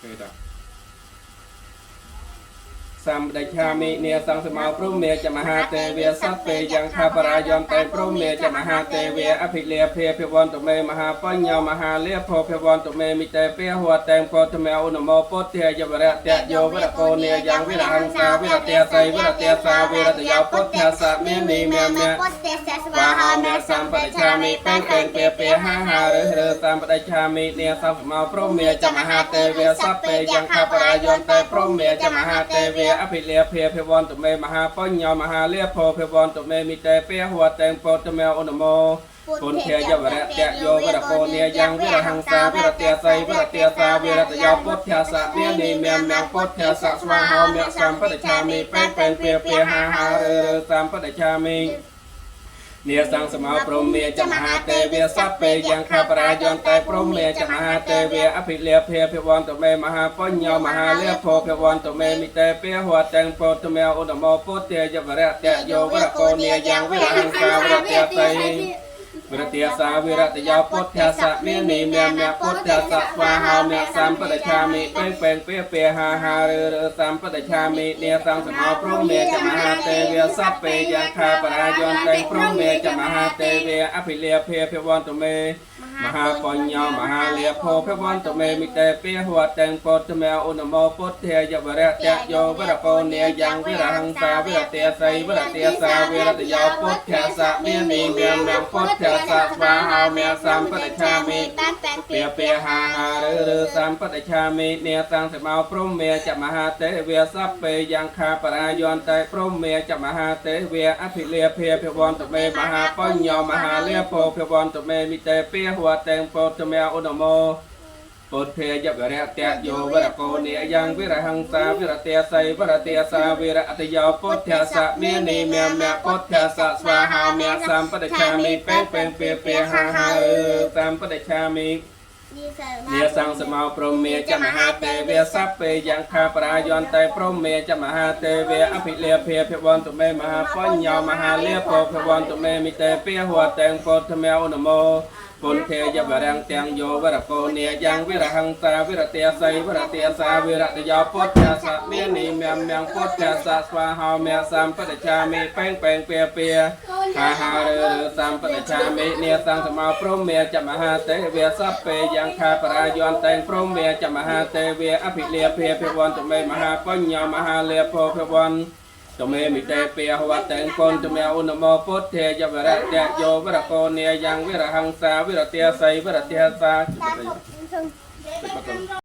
គេតាសម្បដិឆាមិនាសង្សមោព្រមេចមហាទេវាសព្ពេយ៉ាងខាបរាយន្តេព្រមេចមហាទេវាអភិលាភាភិវន្តមេមហាបញ្ញមហាលាភោភិវន្តមេមិតេពេហវតេងពោតមេឧនមោពុទ្ធាយវរៈតយោវរកោនេយ៉ាងវិរហង្សាវិរតេសៃវិរតេសាវិរតយោពុទ្ធាសមេនិមេមេ ពុទ្ធិសស្វា វា ហា ហា មេ មេ សម្ សម្ប បដិឆា ដិឆា មិពេ មិពេង ពេង ពេងពេ ពេពេ ពេ ហា ហាហា ហា ឬឬសម្បដិឆាមិនាសមោព្រមេចមហាទេវសព្ពេយ៉ាងខាបរាយន្តេព្រមេចមហាទេវអភិលាភាភិវន្តមេមហាបញ្ញមហាលាភោភិវន្តមេមិតេពេហវតេងពោតមេឧនមោពុនធាយវរៈតយោវរកោនេយ៉ាងវិរហង្សាវិរតេសៃវិរតេសាវិរតយោពុទ្ធាសមេនិមេមពុទ្ធាសស្វាហោមសម្បដិឆាមិពេងពេងពេពេហាហាឬឬសម្បដិឆាមិ នាសង្សមោព្រមេចមហាទេវសព្ពេយ៉ាងខាបរាយន្តេព្រមេចមហាទេវអភិលាភាភិវន្តមេមហាបញ្ញមហាលាភោភិវន្តមេមិតេពេហវតេងពោតមេឧនមោពុទ្ធាយវរៈតយោវរកោនេយ៉ាងវិរហង្សាវរតេសៃវិរតិសាវិរតយោពុទ្ធាសមេនិមេមពុទ្ធាសស្វាហាមេសម្បដិឆាមិពេងពេងពេពេហាហាឬឬសម្បដិឆាមិនាសង្សមោព្រមេចមហាទេវសព្ពេយ៉ាងខាបរាយន្តេព្រមេចមហាទេវអភិលាភាភិវន្តមេមហាបញ្ញមហាលាភោភិវន្តមេមិតេពេហវតេងពោតមេឧនមោពុទ្ធាយវរៈតយោវរកោនេយ៉ាងវិរហង្សាវិរតិសៃវិរតិសាវិរតយោពុទ្ធាសមេនិមេមពុទ្ធាសស្វាហាមេសម្បដិឆាមិ បានពេ ពេពេហាហាឬឬសម្បតិឆាមិនាសង្សមោព្រមេចមហាទេវសព្ពេយ៉ាងខាបរាយន្តេព្រមេចមហាទេវអភិលាភាភិវន្តមេមហាបញ្ញមហាលាភោភិវន្តមេមិតេពេហវតេងពោតមេឧនមោពុទ្ធាយវរៈតយោវរកោនិយ៉ាងវិរហង្សាវិរតេសៃវិរតេសាវិរអតយោពុទ្ធាសមេនិមេមពុទ្ធាសស្វាហាមេសម្បតិឆាមិពេងពេងពេពេហាហាឬសម្បតិឆាមិ នាសង្សមោព្រមេចមហាទេវសព្ពេយ៉ាងខាបរាយន្តេព្រមេចមហាទេវអភិលាភាភិវន្តមេមហាបញ្ញមហាលាភោភិវន្តមេមិតេពេហវតេងពោធមេឧនមោពុនធាយវរងទាំងយោវរកោនេយ៉ាងវិរហង្សាវិរតេសៃវិរតេសាវិរតយោពុទ្ធាសមេនិមមមពុទ្ធាសស្វាហោមេសម្បតិឆាមិពេងពេងពេពេហាហាឬឬសម្បតិឆាមិនាសង្សមោព្រមេចមហាទេវសព្ពេយ៉ាងខាបរាយន្តេងព្រមេចមហាទេវអភិលាភាភិវន្តមេមហាបញ្ញមហាលាភោភិវន្តតមេមិតេពេហវតេងកុនតមេឧនមោពុទ្ធាយវរៈតយោវរកោនេយ៉ាងវិរហង្សាវិរតេសៃវិរតេសា